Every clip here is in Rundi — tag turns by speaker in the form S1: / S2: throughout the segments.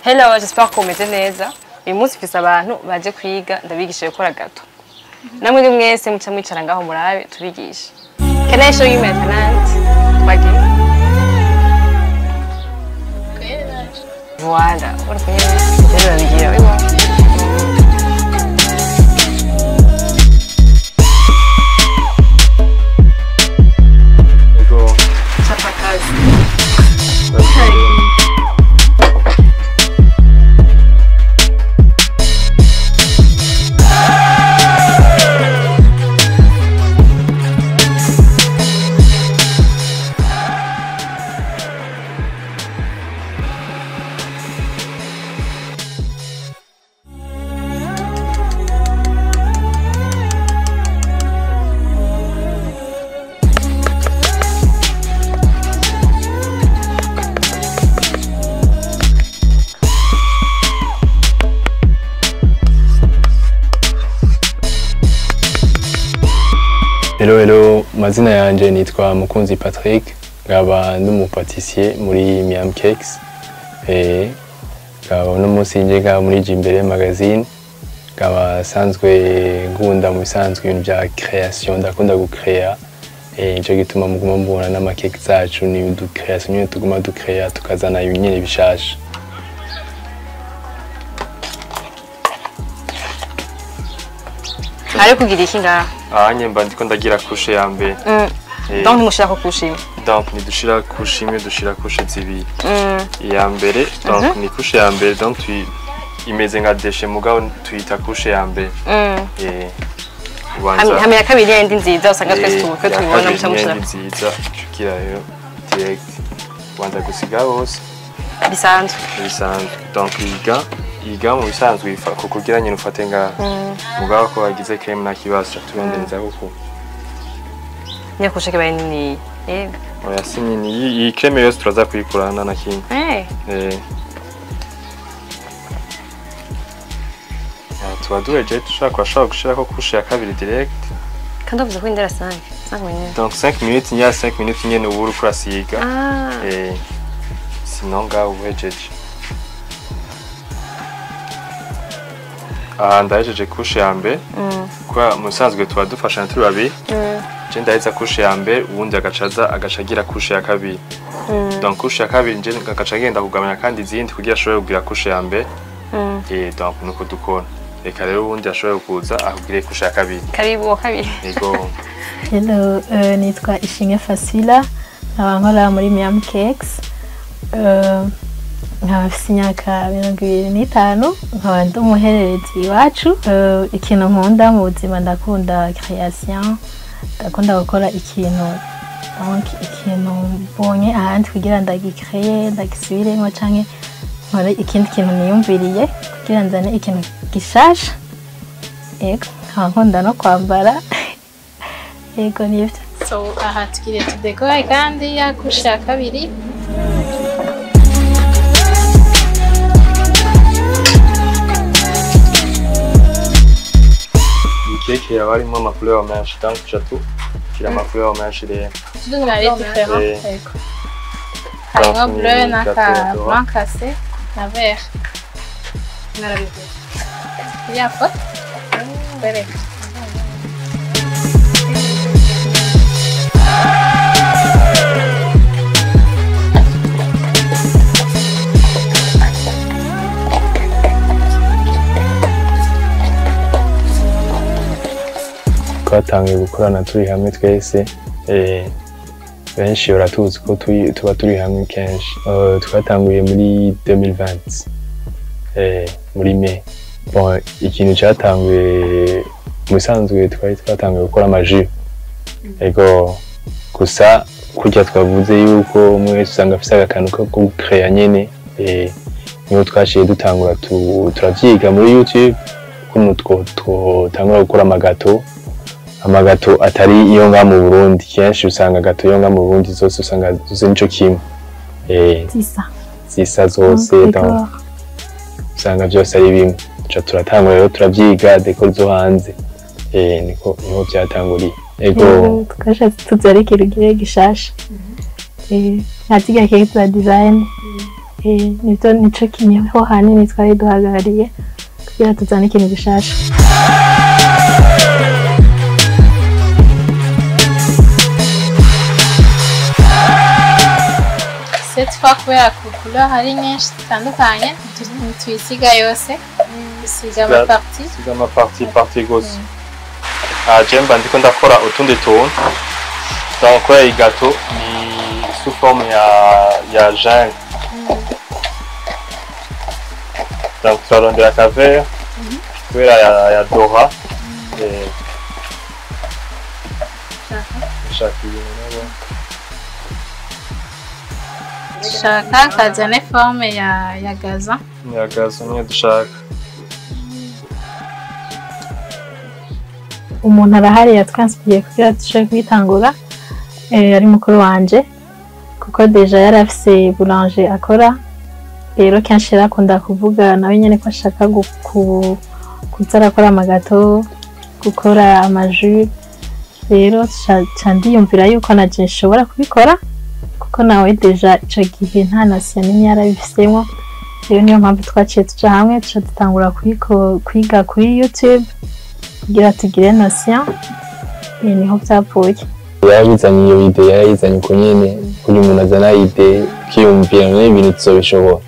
S1: Hello, j'espère ko umeze neza. Uyu munsi mfise abantu baje kwiga, ndabigisha gukora gâteau. Namwe mwese muca mwicara ngaho murabe tubigishe. Can I show you my talent? Twagiye. Voilà, urabona rero bigira.
S2: Ego.
S1: Chapa kazi.
S2: Hello hello, mazina yanje nitwa Mukunzi Patrick, nkaba ndi umu pâtissier muri Miam Cakes. Nkaba uno munsi nje ngaha muri Jimbere Magazine, nkaba sanzwe nkunda mu bisanzwe ibintu vya création, ndakunda gucrea. Nico gituma muguma mubona n'amakeke zacu ni du création nyene, tuguma ducrea tukazana ibintu nyene bishasha.
S1: Hari kugira iki ngaha?
S3: Aha mba ndiko ndagira couche ya mbere.
S1: Donc ntimushirako couche imwe?
S3: Donc ntidushira couche imwe, dushira couche zibiri. Iya mbere, donc ni couche ya mbere, donc imeze nka déchet mugabo tuyita couche ya mbere.
S1: Hamwe ya kabiri yindi nziza usanga twese tubibona muca mushira.
S3: Nziza tugira rero direct. Ubanza gusiga hose.
S1: Bisanzwe.
S3: Bisanzwe. Donc iga mu bisanzwe ifa kugira nyine ufate nga mugabo ko wagize crème na kibasa turondereza kuko
S1: niyo couche kibaye nini. Yego.
S3: Oya si nini, iyi crème yose turaza kuyikurana na kimwe. Tuba duhejeje dushaka washaka gushirako couche ya kabiri direct.
S1: Kandi uvuze ko indera 5 minutes.
S3: Donc 5 minutes nya 5 minutes nyene ubu uriko urasiga. Sinon ngaho uhejeje. Ndahejeje couche ya mbere. Kwa musanzwe tuba dufashana turi babiri. Je ndaheza couche ya mbere, uwundi agacaza agacagira couche ya kabiri. Donc couche ya kabiri nje agaca agenda kugabanya kandi izindi kugira ashobore kugira couche ya mbere. Donc nuko dukora. Reka rero uwundi ashobore kuza akugire couche ya kabiri.
S1: Karibu wa kabiri.
S3: Yego.
S4: Hello, nitwa Ishinge Fasila, nkaba nkora muri Miam Cakes. Nkaba mfise imyaka 25, nkaba ndi umuhererezi iwacu. Ikintu nkunda mu buzima, ndakunda création, ndakunda gukora ikintu, donc ikintu mbonye ahandi kugira ndagicreye, ndagisubiremo canke nkore ikindi kintu niyumviriye kugira nzane ikintu gishasha. Yego, nkaba nkunda no kwambara. Yego nivyo.
S5: So aha tugire tudekore kandi ya couche ya kabiri.
S3: Keke yaba harimo ama couleur menshi, donc tuca tugira ama couleur menshi rero.
S5: Ari différent. Yego. Harimo bleu na ka blanc cassé na vert.
S1: Narabivuze.
S5: Ya foto. Bereka.
S2: Twatangiye gukorana turi hamwe twese, benshi baratuzi ko tuba turi hamwe kenshi. Twatanguye muri 2020 muri mai. Bon, ikintu cyatanguye mu bisanzwe twari twatanguye gukora amaji. Ego gusa kurya twavuze yuko umwe wese usanga afise akantu ko gucrea nyene, niho twaciye dutangura turavyiga muri YouTube ukuntu twotangura gukora amagato. Amagato atari iyo nga mu Burundi, kenshi usanga gato iyo nga mu Burundi zose usanga zose nico kimwe. Zisa zose donc usanga byose ari bimwe. Tuca turatangura rero turavyiga décor zo hanze. Niko niho byatanguriye. Ego
S4: twashatse tuzareke rugire gishasha. Nka zirya keke za design. Nivyo nico kintu hanini twari duhagarariye kugira tuzane ikintu gishasha.
S5: Cette fois kubera ku couleur hari nyinshi zitandukanye, tuyisiga yose, dusiga ama partie.
S3: Siga ama partie partie gose. Ah, je mba ndiko ndakora utundi tuntu. Donc kubera iyi gâteau ni sous forme ya jungle. Donc turarondera aka vert kubera ya dora. Shaka ibintu nabo.
S5: Shaka kazane forme ya gazon.
S3: Ya gazon niyo dushaka.
S4: Umuntu arahari yatwansipiye kugira dushobore kubitangura, ari mukuru wanje kuko déjà yari afise boulanger akora. Rero kenshi yarakunda kuvuga nawe nyene ko ashaka kuza arakora amagato, gukora amajus. Rero ca ndiyumvira yuko naje nshobora kubikora kuko nawe déjà ico gihe nta notion n'imwe yarabifisemwo. Rero niyo mpamvu twaciye tuja hamwe, tuca dutangura kwiga kuri YouTube kugira tugire notion. Niho vyapfuye.
S2: Yarabizanye iyo idée, yarayizanye uko nyene, kugira umuntu azana idée ukiyumvira none ibintu tuzobishobora.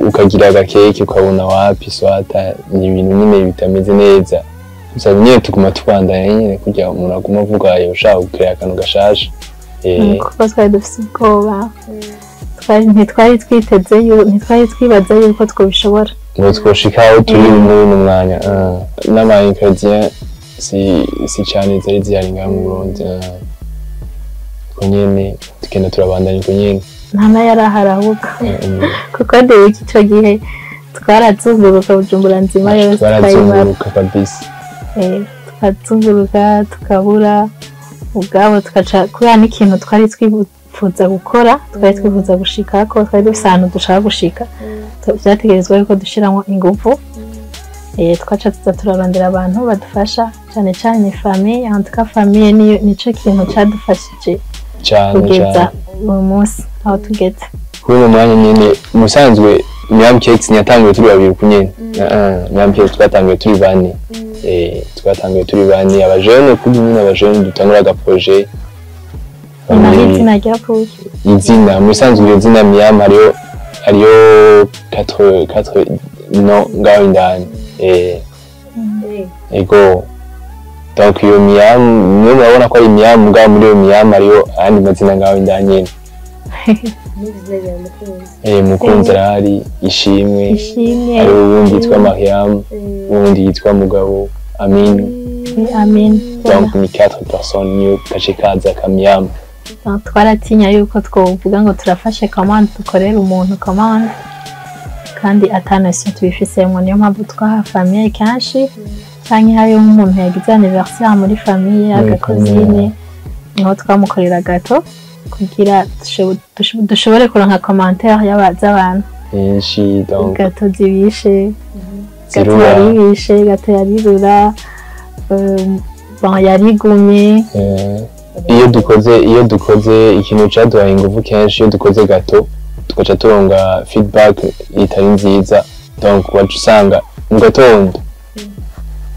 S2: Ukagira agakeke ukabona wapi swata ni ibintu nyene bitameze neza. Gusa nyene tuguma tubandanya nyene kugira umuntu aguma avuga yoshaka gukrea akantu gashasha.
S4: Kuko twari dufise ubwoba, ntitwari twiteze, ntitwari twibaza yuko twobishobora.
S2: Ngo twoshika aho turi muri uno mwanya. N'ama ingrédients si cane zari zihari ngaha mu Burundi. Uko nyene tugenda turabandanya uko nyene.
S4: Nta n'ayari ahubwo kuko ndibuka ico gihe twarazunguruka Bujumbura nzima yose,
S2: twarazunguruka kabisa.
S4: Tukazunguruka tukabura ubwabo, tukaca kubera n'ikintu twari twifuza gukora, twari twifuza gushikako, twari dufise ahantu dushaka gushika, vyategerezwa yuko dushiramwo inguvu. Twaca tuza turarondera abantu badufasha, cane cane famille. En tout cas famille nico kintu cadufashije kugeza uyu munsi aho tugeze.
S2: Kuri uno mwanya nyene musanzwe Miam Cakes ntiyatanguye turi babiri uku nyene. Miam Cakes twatanguye turi bane. Twatanguye turi bane abajene, kuri nyine abajene dutangura aga projet.
S4: Naho izina ryapfuye.
S2: Izina musanzwe iyo zina Miam hariyo 4 no ngaho indani. Ego. Donc iyo Miam niyo murabona ko ari Miam, ngaho muri iyo Miam hariyo ayandi mazina ngaho indani nyene. Mukunzi arahari, Ishimwe, hariho uwundi yitwa Mariam, uwundi yitwa Mugabo, Amin.
S4: Amin.
S2: Donc ni 4 personnes niyo gace kaza ka Miam.
S4: Twaratinya yuko twovuga ngo turafashe commande, dukorera umuntu commande kandi ata notion tubifisemwo. Niyo mpamvu twaha famille kenshi, canke hariyo nk'umuntu yagize anniversaire muri famille agakozine, niho twamukorera gato kugira dushobore kuronka commentaire z'abantu
S2: benshi. Donc
S4: gato zibishe, gato yaribishe, gato yarirura, bon yarigumye.
S2: Iyo dukoze ikintu caduhaye inguvu kenshi, iyo dukoze gato tugaca turonga feedback itari nziza, donc waca usanga mu gatondo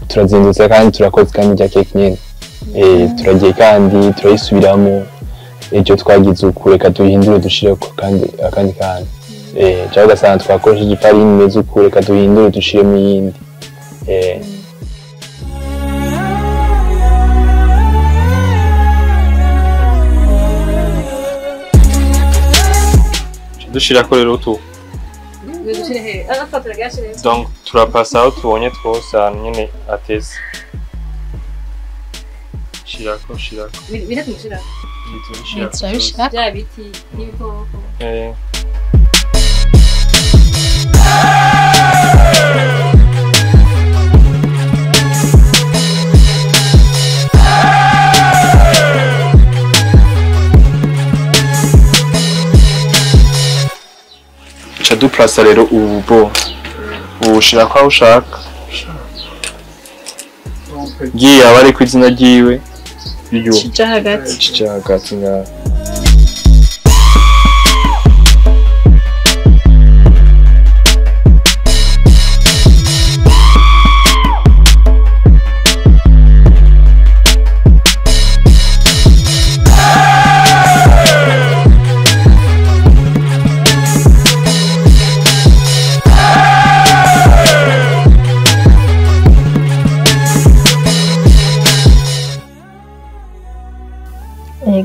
S2: turazindutse kandi turakoze kandi irya cake nyene. Turagiye kandi turayisubiramo, icyo twagize uku reka duhindure dushireko kandi akandi kantu. Cyangwa ugasanga twakoresheje ifarini imeze uku reka duhindure dushiremo iyindi.
S3: Dushirako rero utu. Donc turapasa aho tubonye twose ahantu nyene ateze. Shirako.
S5: Turabishirako.
S1: Bya biti n'ibikoko.
S3: Ca duplasa rero ubu ubushirako aho ushaka. Ngiye aba ari ku izina ryiwe.
S5: Kija hagati.
S3: Kija hagati ngaho.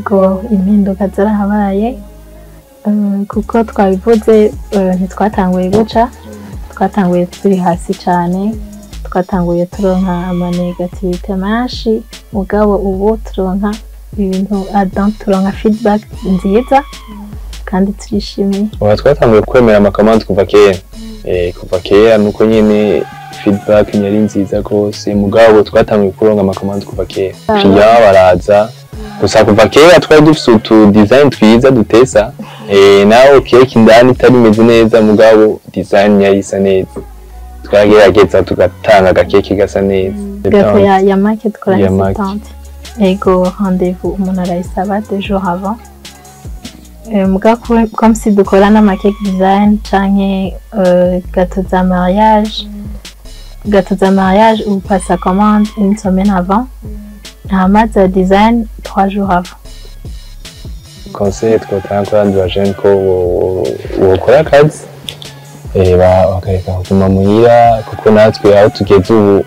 S4: Ego, impinduka zarahabaye, kuko twabivuze, ntitwatanguye guca, twatanguye turi hasi cyane, twatanguye turonka ama négativité menshi, mugabo ubu turonka ibintu, donc turonka feedback nziza kandi turishimiye.
S2: Ubu twatanguye kwemera ama commandes kuva kera. Kuva kera nuko nyene feedback yari nziza rwose, mugabo twatanguye kuronka ama commandes kuva kera. Client baraza gusa, kuva kera twari dufise utu design twiza dutesa, naho cake indani itari imeze neza, mugabo design yari isa neza. Twagerageza tugatanga agakeke gasa neza.
S4: Gâteau ya make dukora
S2: Ya
S4: ni
S2: make.
S4: 70. Ego, rendez-vous umuntu arayisaba 2 jours avant. Muga comme si dukora n'ama cake design canke gâteau za mariage, gâteau za mariage upasa commande une semaine avant, hama za design 3 jours avant.
S2: Conseil twotanga kuri abandi bajene ko bokora akazi, bakareka kuguma muhira, kuko natwe aho tugeze ubu,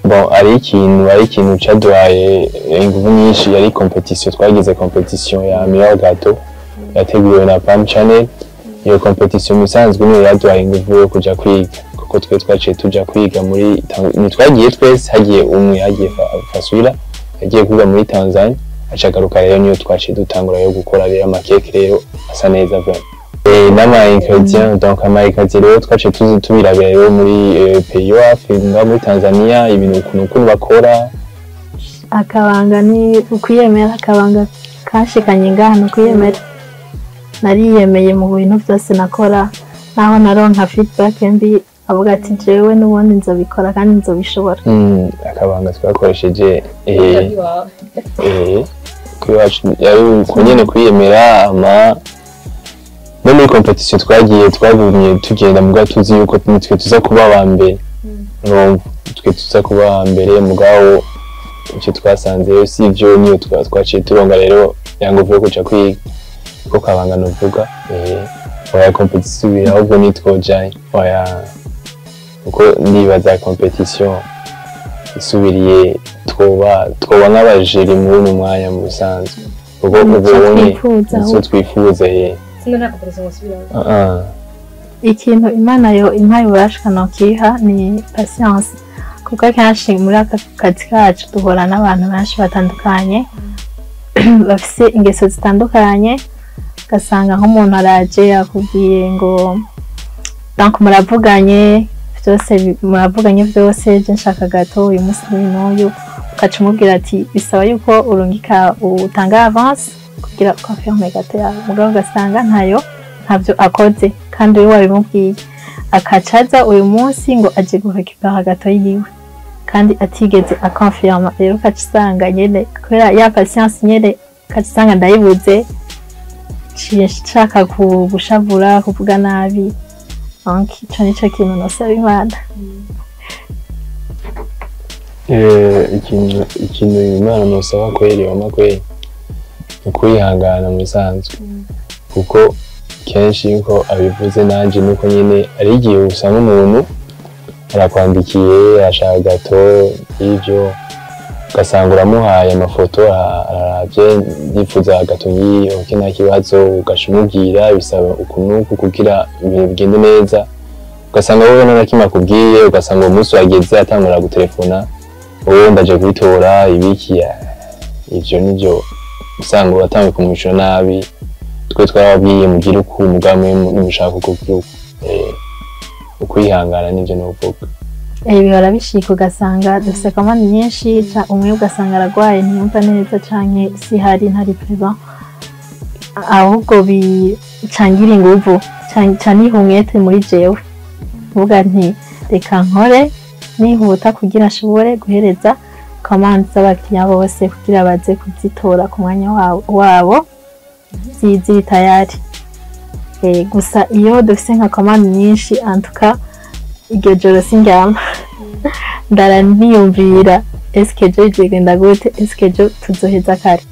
S2: bon, ari ikintu caduhaye inguvu nyinshi, yari compétition twagize, compétition ya meilleur gâteau yateguwe na Pam Channel. Iyo compétition musanzwe niyo yaduhaye inguvu yo kuja kwiga, kuko twe twaciye tuja kwiga muri ntitwagiye twese, hagiye umwe, hagiye Faswira, yagiye kwiga muri Tanzania, acagaruka. Rero niyo twaciye dutangura yo gukora rero amakeke rero asa neza vraiment. N'ama ingrédients, donc ama ingrédients rero twaciye tuzi tubirabira rero muri pays yo hafi ngaho muri Tanzania, ibintu ukuntu bakora.
S4: Akabanga ni ukwiyemera. Akabanga kanshikanye ngaha ni ukwiyemera. Nariyemeye mu bintu byose nakora, naho naronka feedback mbi, avuga ati jewe n'ubundi nzobikora kandi nzobishobora.
S2: Akabanga twakoresheje, kuri wacu yari uko nyene kwiyemera. Ama no muri compétition twagiye, twagumye tugenda mugabo tuzi yuko nitwe tuza kuba aba mbere. Urumva, twe tuza kuba aba mbere, mugabo icyo twasanze si ivyo. Niyo twaciye turonga rero ya nguvu yo kuja kwiga, ko kabanga novuga, oya, compétition ahubwo nitwojayo, oya, kuko ndibaza compétition isubiriye twoba nk'abajeri muri uno mwanya mu busanzwe, kuko
S4: Nico
S2: ubonye
S4: twifuza.
S2: Nico twifuza ye.
S1: Sino nta compétition musubiramo?
S2: Ah, ah.
S4: Ikintu Imana yo impaye ububasha nokiha ni patience, kuko akenshi muri aka kazi kacu duhura n'abantu benshi batandukanye bafise ingeso zitandukanye. Ugasanga nk'umuntu araje akubwiye ngo, donc muravuganye byose, muravuganye byose, je nshaka gâteau uyu munsi n'uyu n'uyu, ugaca umubwira ati bisaba yuko urungika, utanga avance kugira confirme gâteau yawe, mugabo ugasanga ntayo, ntabyo akoze kandi we wabimubwiye, akacaza uyu munsi ngo aje gurécupéra gâteau yiwe kandi atigeze aconfirma. Rero ukaca usanga nyene kubera ya patience nyene, ukaca usanga ndayibuze, ciye nshaka gushavura, kuvuga nabi. Donc ico nico kintu nosaba Imana.
S2: Ikintu Imana nosaba kweri, wama kweri, ni ukwihangana mu bisanzwe, kuko kenshi yuko abivuze nanje nuko nyene ari igihe usanga umuntu arakwandikiye ashaka gâteau y'ivyo, ugasanga uramuhaye amafoto, araravye, yifuza gâteau nk'iyi, ok, nta kibazo, ugaca umubwira bisaba uku n'uku kugira ibintu bigende neza, ugasanga wowe nta na kimwe akubwiye, ugasanga uwo munsi wageze atangura gutelefona, wowe ndaje kubitora ibiki, ivyo nivyo usanga uratanguye kumwishura nabi. Twe twarababwiye mugire uku, mugabo mwe nimushaka uku uku. Ukwihangana nivyo novuga.
S4: Bihora bishika ugasanga dufise commande nyinshi, umwe ugasanga aragwaye, ntiyumva neza, canke sihari, ntari présent, ahubwo bicangira inguvu, caniha umwete muri jewe, mvuga nti reka nkore nihuta kugira nshobore guhereza commande z'abakiriya bose kugira baze kuzitora ku mwanya wabo ziri tayari. Gusa iyo dufise nka commande nyinshi, en tout cas iryo joro sindyama, ndara niyumvira: eske ejo bizogenda gute? Eske ejo tuzoheza kare?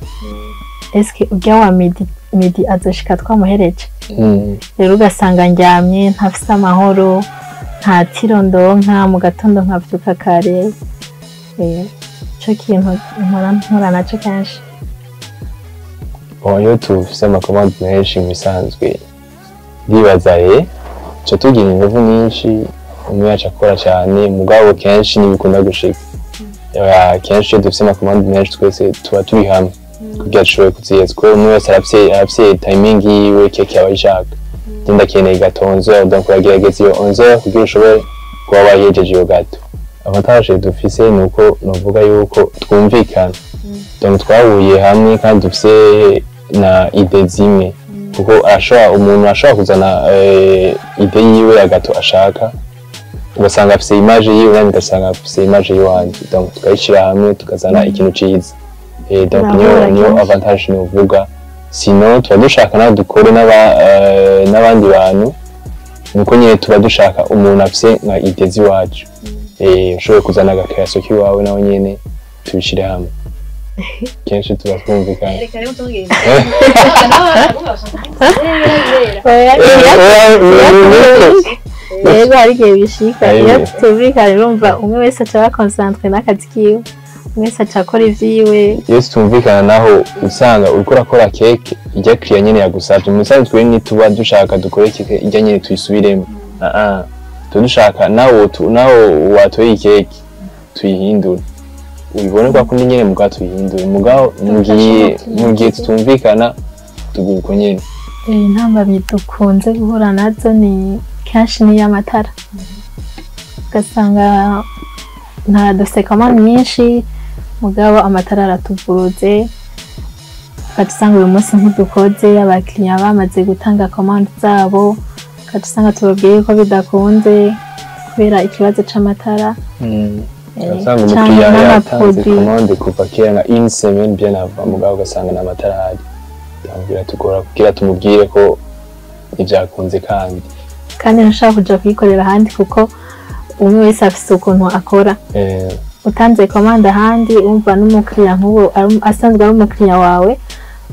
S4: Eske urya wa midi midi azoshika twamuhereje? Rero ugasanga ndyamye ntafise amahoro, nta tiro ndonka, mu gatondo nkavyuka kare. Ico kintu mpora mpura naco kenshi.
S2: Bon, iyo tufise ama commandes menshi, mu bisanzwe ndibaza ca tugira inguvu nyinshi, umwe yaca akora cyane. Mugabo kenshi ntibikunda gushika. Kenshi iyo dufise ama commandes menshi, twese tuba turi hamwe kugira dushobore kuziheza, kuko umwe wese arafise timing yiwe keke aba ayishaka. Je ndakeneye gâteau 11h, donc uragerageza iyo 11h kugira ushobore kuba wayihejeje iyo gâteau. Avantage dufise ni uko novuga yuko twumvikana, donc twahuye hamwe kandi dufise na idées zimwe, kuko arashobora, umuntu ashobora kuzana idée yiwe ya gâteau ashaka, ugasanga afise image yiwe, nanjye ugasanga afise image yiwanje, donc tukayishyira hamwe tukazana ikintu ciza. Donc niyo
S4: Birahura
S2: niyo
S4: kenshi.
S2: avantage novuga. Sinon tuba dushaka nawe dukore n'abandi bantu, nuko nyine tuba dushaka umuntu afise nka idées ziwacu, ushoboye kuzana aga création kiwawe, nawe nyene tubishire hamwe. Kenshi tuba twumvikana.
S1: Reka rero tugende.
S4: Oya, yego, hari igihe bishika iyo tutumvikana, urumva umwe wese aca aba concentré n'akazi kiwe, umwe wese aca akora ivyiwe.
S2: Iyo tutumvikana naho, usanga uriko urakora keke ijya kiriya nyene yagusavye. Mu bisanzwe ntituba dushaka dukore keke ijya nyene tuyisubiremo. Ah ah, tuba dushaka nawe nawe watoye iyi keke tuyihindure, ubibone kwa kundi nyene, mugabo tuyihindure. Mugabo mugihe tutumvikana, tuguma uko nyene.
S4: Intambamyi dukunze guhura nazo ni kenshi ni iy'amatara, ugasanga nta dufise commande nyinshi, mugabo amatara aratuvuruze, ugaca usanga uyu munsi ntidukoze, abakiriya bamaze gutanga commande zabo, ugaca usanga tubabwiye ko bidakunze kubera ikibazo c'amatara.
S2: Ugasanga
S4: canke
S2: umukiriya yatanze
S4: n'ama produits.
S2: commande kuva kera, nka une semaine bien avant, mugabo ugasanga nta matara ahari. Donc biratugora kugira tumubwire ko ntibyakunze kandi.
S4: Kandi ntushobora kuja kuyikorera ahandi, kuko umwe wese afise ukuntu akora. Utanze commande ahandi, umva n'umukiriya nk'uwo asanzwe ari umukiriya wawe,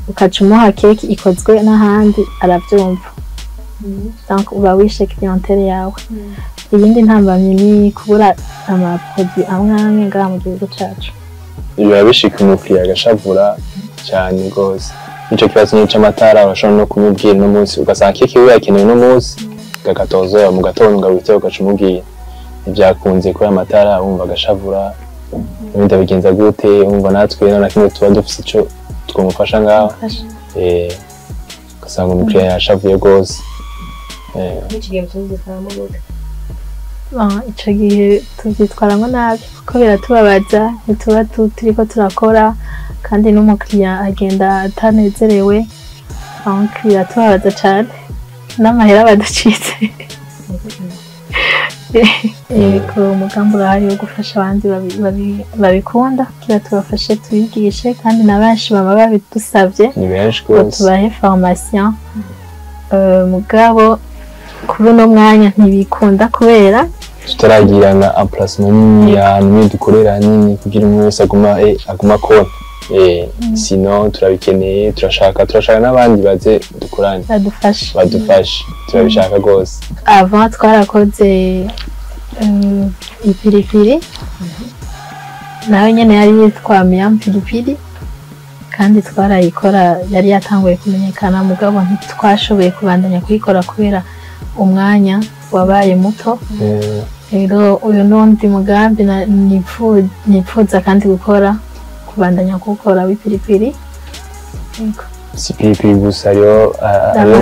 S4: ukaca umuha keke ikozwe n'ahandi, aravyumva, donc uba wishe clientèle yawe. Iyindi ntambamyi ni kubura ama produits amwe amwe ngaha mu gihugu cacu.
S2: Biba bishika umukiriya agashavura cyane rwose. Nico kibazo nyine c'amatara, urashobora no kumubwira uno munsi, ugasanga keke we yakenewe uno munsi gakatoza mu gatondo, ngawite ugaca umubwira ntibyakunze kubera amatara, wumva agashavura, ubundi abigenza gute? Wumva natwe nta na kimwe tuba dufise ico twamufasha ngaho. Ugasanga umukiriya yashavuye rwose.
S1: N'iki gihe mutubyitwaramo gute?
S4: Ah, ico gihe tuvyitwaramwo nabi, kuko biratubabaza, ntituba turiko turakora, kandi n'umukiriya agenda atanezerewe, donc biratubabaza cane n'amahera baducitse. Yego, umugambi urahari wo gufasha abandi babikunda kugira tubafashe, tubigishe, kandi na benshi baba babidusavye
S2: Ni benshi
S4: ngo
S2: rwose.
S4: tubahe formation. Mugabo kuri uno mwanya ntibikunda kubera
S2: tutaragirana emplacement nini, ahantu nyine dukorera nini, kugira umwe wese aguma akora. Sinon turabikeneye, turashaka n'abandi baze dukorane.
S4: Badufashe.
S2: Badufashe, turabishaka rwose.
S4: Avant twarakoze ipiripiri, nayo nyene yari yitwa Miam Pilipili, kandi twarayikora, yari yatanguye kumenyekana, mugabo ntitwashoboye kubandanya kuyikora kubera umwanya wabaye muto. Rero uyu n'undi mugambi nipfuza kandi gukora, kubandanya kuwukora w'ipiripiri. Yego.
S2: Si piripiri gusa, hariho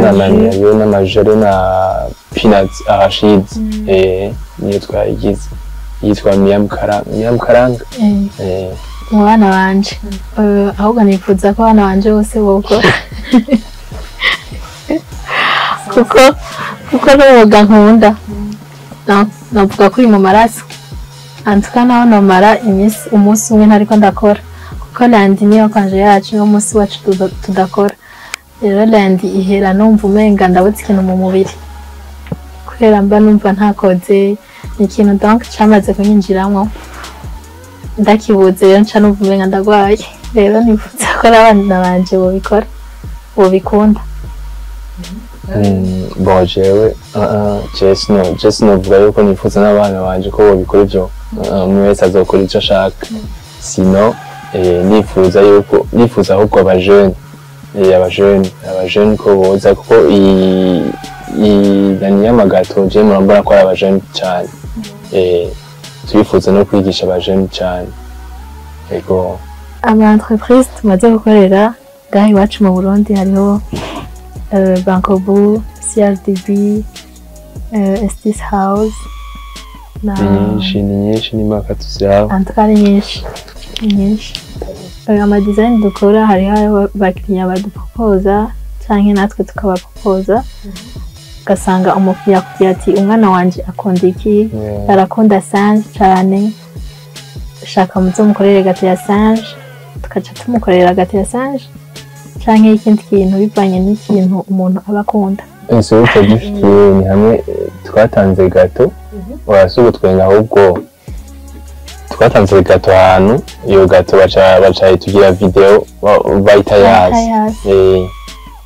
S2: na
S4: N'ama jus.
S2: Mani, hariho n'ama jus, hariho na peanuts, arachides, niyo twayigize yitwa Miam Karanga, Miam Karanga.
S4: Mu bana banje, ahubwo nifuza ko abana banje bose bokora, kuko n'umwuga nkunda. Navuga ko uri mu maraso antuka, naho nomara iminsi umunsi umwe ntariko ndakora, kuko lundi niyo congé yacu, niwo munsi wacu tudakora. Rero lundi ihera numva umenga ndabuze ikintu mu mubiri, kubera mba numva ntakoze. Ni ikintu donc camaze kunyinjiramwo, ndakibuze rero nca numva umenga ndagwaye. Rero nifuza ko n'abana banje bobikora, bobikunda.
S2: Bon, jewe je sinovuga yuko nifuza n'abana banje ko bobikora ivyo. Umwe wese azokora ico ashaka. Sino nifuza yuko, nifuza ahubwo aba jeunes Abajene ko boza, kuko iyi nani y'ama gâteaux je murambona ko ari abajene cyane. Turifuza no kwigisha abajene cyane, ego.
S4: Ama entreprise tumaze gukorera ngaha iwacu mu Burundi hariho Bancobu, CRDB, Estis House na
S2: Ni nyinshi, ni nyinshi, n'impaka tuziraba.
S4: En tout cas, ni nyinshi, ni nyinshi. Ama design dukora, hariho ayo abakiriya badupropoza canke natwe tukabapropoza, ugasanga umukiriya akubwira ati: "Umwana wanje akunda iki, arakunda singe cane, shaka muze mukorere gâteau ya singe." Tukaca tumukorera gâteau ya singe canke ikindi kintu, bivanye n'ikintu umuntu aba akunda.
S2: Insolite dufitiye ni hamwe twatanze gâteau, urasi ugutwenga, ahubwo twatanze gâteau ahantu, iyo gâteau baca tugira vidéo bayitaye hasi.
S4: Bayitaye hasi.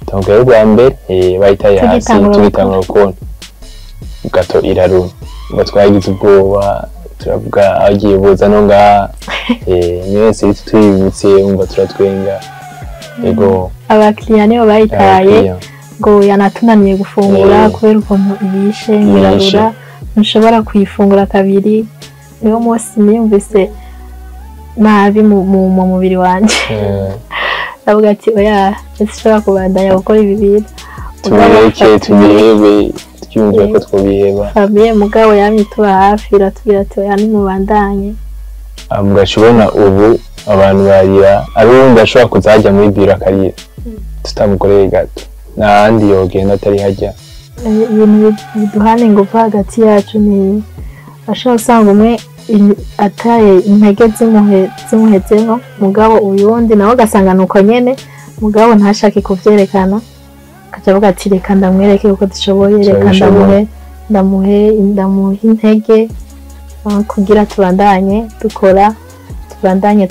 S2: Donc rero bwa mbere bayitaye hasi.
S4: Tugitangura.
S2: Tugitangura gukora gâteau irarura, ngo twagize ubwoba, turavuga agiye boza no ngaha. Niyo insolite tuyibutse wumva turatwenga, ego.
S4: Abakiriya nibo bayitaye.
S2: Abakiriya.
S4: Ngo yanatunaniye gufungura kubera ukuntu ibishe, ngo
S2: Ibishe.
S4: irarura, ntushobora kuyifungura kabiri. Niwo munsi niyumvise nabi mu mubiri wanje. Ndavuga ati: "Oya, sinshobora kubandanya gukora ibi bintu."
S2: Tubireke, tubihebe, twiyumvira ko twobiheba.
S4: Famille mugabo yamye tuba hafi, iratubwira ati: "Oya, nimubandanye."
S2: Mugaca ubona ubu abantu barira, ari uwundi ashobora kuza hajya muri biro akarira tutamukoreye gâteau, n'ahandi yogenda atari hajya.
S4: Ibintu biduhana ingufu hagati yacu ni ashobora usanga umwe ataye intege zimuhezemo, mugabo uyundi nawe ugasanga nuko nyene, mugabo ntashake kuvyerekana, akaca avuga ati: "Reka ndamwereke uko dushoboye, reka
S2: Turabishoboye.
S4: ndamuhe intege, kugira tubandanye dukora, tubandanye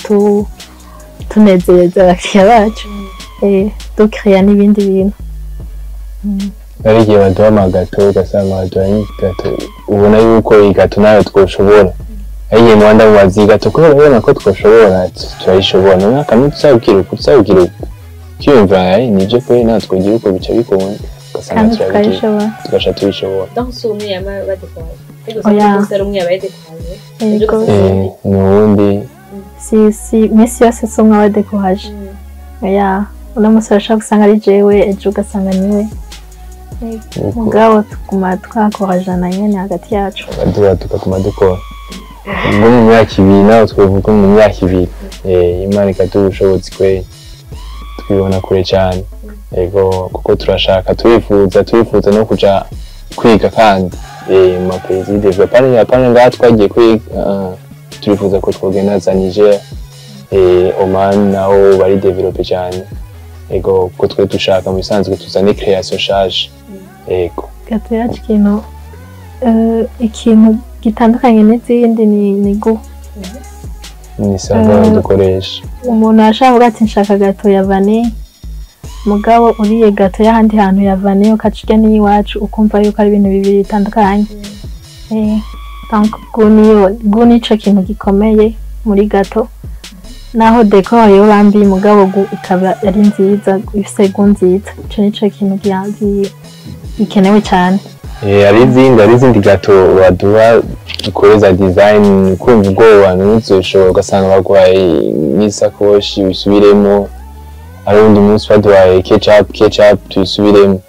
S4: tunezereza abakiriya bacu, dukreya n'ibindi bintu."
S2: Hari igihe baduha ama gâteaux, ugasanga baduha nk'i gâteau ubona yuko iyi gâteau nayo twoshobora. Hari igihe muba ndamubaza iyi gâteau kubera ubona ko twoshobora, turayishobora, none akamwe tuzabwira uku, tuzabwira uku, ukiyumva nibyo kweri, natwe twogira uko bica bikunda, ugasanga
S4: Kandi
S2: turabigira.
S4: tukabishobora.
S2: Tugaca tubishobora.
S1: Donc si umwe yama badécouragé, ariko
S4: Oya.
S1: usanga ari umwe yabaye découragé.
S4: Yego.
S2: Ni uwundi.
S4: Si iminsi yose si umwe aba découragé, oya. Uno munsi urashobora gusanga ari jewe, ejo ugasanga niwe. Mugabo tuguma twakorajana nyene hagati yacu.
S2: Baduha tukaguma dukora. Ubwo mu myaka 2 nawe twavuga mu myaka 2, Imana ikaduha ubushobozi kweri, twibona kure cyane, yego, kuko turashaka, turifuza no kuja kwiga kandi mu ma pays développés, apana ngaha twagiye kwiga, turifuza ko twogenda za Niger, Oman, naho bari développé cyane, yego, kuko twe dushaka mu bisanzwe tuzane création shasha, yego.
S4: Gâteau yacu ikintu gitandukanye n'izindi ni goût.
S2: Ni saveur dukoresha.
S4: Umuntu arashobora kuvuga ati: "Nshaka gâteau ya vanille," mugabo uriye gâteau y'ahandi hantu ya vanille, ukaca urya n'iyiwacu, ukumva yuko ari ibintu bibiri bitandukanye. Donc goût niyo, goût nico kintu gikomeye muri gâteau, naho décor yoba mbi, mugabo goût ikaba ari nziza, ifise goût nziza, ico nico kintu gikenewe cane.
S2: Hari izindi gâteau baduha dukoreza design, kumva ubwoba ntuzoshobora, ugasanga baguhaye nk'isakoshi usubiremo, ari uwundi munsi baduhaye ketchup tuyisubiremo,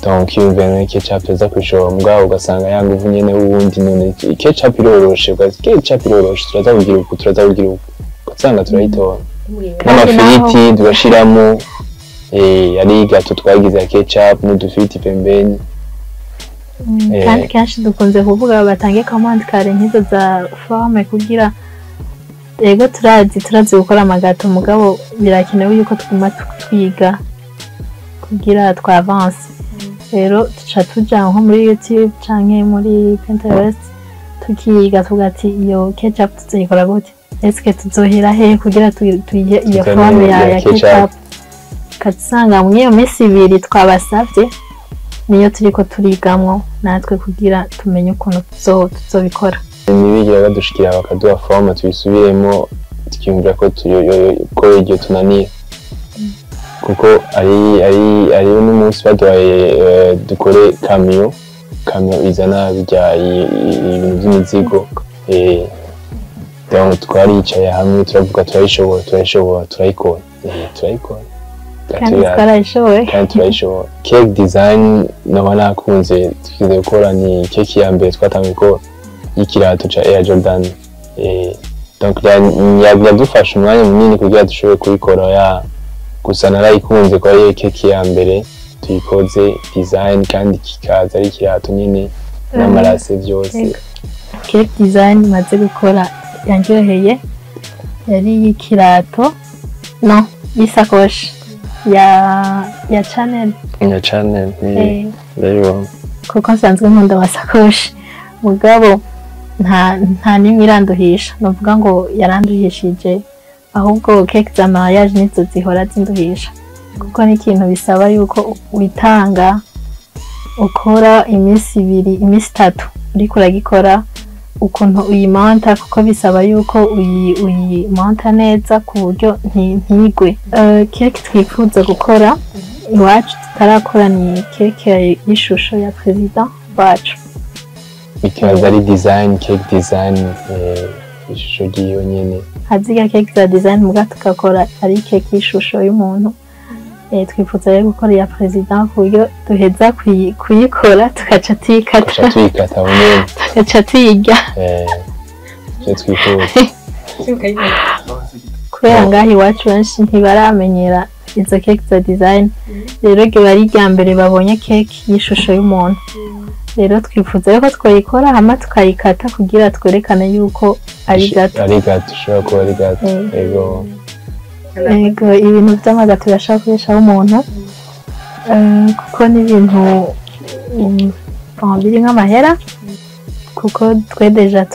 S2: donc yumva none ketchup tuza kwishora, mugabo ugasanga ya nguvu nyene wundi: "None ketchup iroroshe, ketchup iroroshe, turaza kugira uku, turaza kugira uku," ugasanga turayitora.
S4: Kandi
S2: N'amafiriti tugashiramo, ari gâteau twagize ya ketchup n'udufiriti pembeni.
S4: Kandi kenshi dukunze kuvuga batange commande kare nk'izo za forme, kugira yego turazi gukora ama gâteaux, mugabo birakenewe yuko tuguma twiga kugira twavance. Rero tuca tuja nko muri YouTube canke muri Pinterest, tukiga, tuvuga ati: "Iyo ketchup tuzoyikora gute? Eske tuzohera hehe kugira tuyihe iyo
S2: Tuzane
S4: forme ya,
S2: ya
S4: ya
S2: ketchup?"
S4: ketchup? Ukasanga muri iyo minsi 2 twabasavye niyo turiko turigamwo natwe kugira tumenye ukuntu tuzobikora.
S2: Ntibigira badushikira bakaduha forme tuyisubiremo, tukiyumvira ko ko iryo tunaniye. Kuko ari n'umunsi baduhaye dukore camion izana bijya ibintu by'imizigo. Donc twaricaye hamwe, turavuga: turayishobora, turayishobora, turayikora. Turayikora.
S4: Kandi twarayishoboye.
S2: Kandi turayishobora. Cake design noba nakunze twize gukora ni cake ya mbere twatanguye gukora y'ikirato ca Air Jordan. Donc yadufashe umwanya munini kugira dushobore kubikora, ya gusa narayikunze ko ari cake ya mbere tuyikoze design, kandi kikaza ari ikirato nyine n'amarase byose.
S4: Yego. Cake design maze gukora yanryoheye yari y'ikirato, no y'isakoshi ya Chanel.
S2: Ya Chanel. Ndabibona.
S4: Kuko nsanzwe nkunda amasakoshi, mugabo nta n'imwe iranduhisha nuvuga ngo yaranduhishije, ahubwo cake za mariage nizo zihora zinduhisha, kuko ni ikintu bisaba yuko witanga, ukora iminsi 2, iminsi 3 uriko uragikora, ukuntu uyimonta, kuko bisaba yuko uyimonta neza ku buryo ntigwe. Cake twifuza gukora iwacu tutarakora ni cake y'ishusho ya perezida wacu.
S2: Ikaza ari design, cake design, ishusho ry'iyo nyene.
S4: Haziga cake za design, muga tugakora ari cake y'ishusho y'umuntu. Twifuza rero gukora iya perezida ku buryo duheza kuyikora tugaca tuyikata.
S2: Tugaca tuyikata aho nyene.
S4: Tugaca tuyirya.
S2: Ivyo twifuza.
S4: Kubera ngaho iwacu benshi ntibaramenyera izo cake za design, rero riba ari irya mbere babonye cake y'ishusho y'umuntu. Rero twifuza yuko twayikora hama tukayikata kugira twerekane yuko ari gâteau.
S2: Ari gâteau, ushobora kuba ari gâteau. Ego.
S4: Yego, ibintu by'ama gâteau birashobora kubeshaho umuntu, kuko ni ibintu bon, biri nk'amahera, kuko twe déjà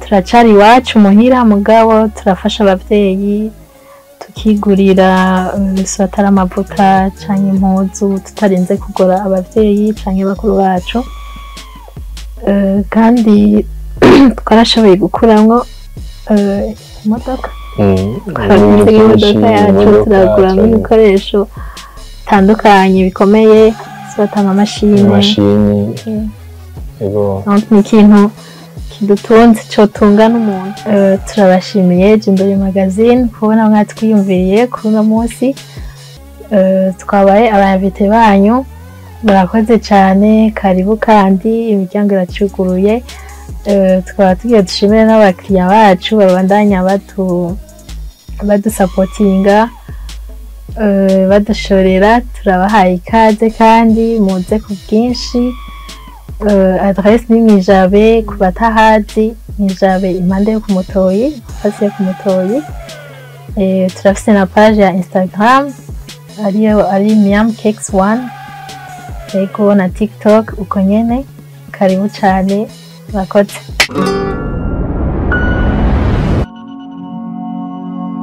S4: turacari iwacu muhira, mugabo turafasha abavyeyi, tukigurira soit ari amavuta canke impuzu, tutarinze kugora abavyeyi canke bakuru bacu. Kandi twarashoboye gukuramwo imodoka. Twaraguze imodoka yacu, turaguramo ibikoresho bitandukanye bikomeye, soit amamashini.
S2: Imashini. Ego.
S4: Donc ni ikintu kidutunze, cotunga n'umuntu. Turabashimiye Jimbere Magazine kubona mwatwiyumviriye kuri uno munsi. Twabaye aba invités banyu, murakoze cyane. Karibu kandi, imiryango iracuguruye. Tukaba tugiye dushimire n'abakiriya bacu babandanya badusapotinga, badushorera. Turabahaye ikaze kandi muze ku bwinshi. Adresse ni Mwijabe, ku batahazi Mwijabe, impande yo ku Mutoyi, hasi yo ku Mutoyi. Turafise na page ya Instagram ariyo ari Miam Cakes One, ego, na TikTok uko nyene. Karibu cane, murakoze.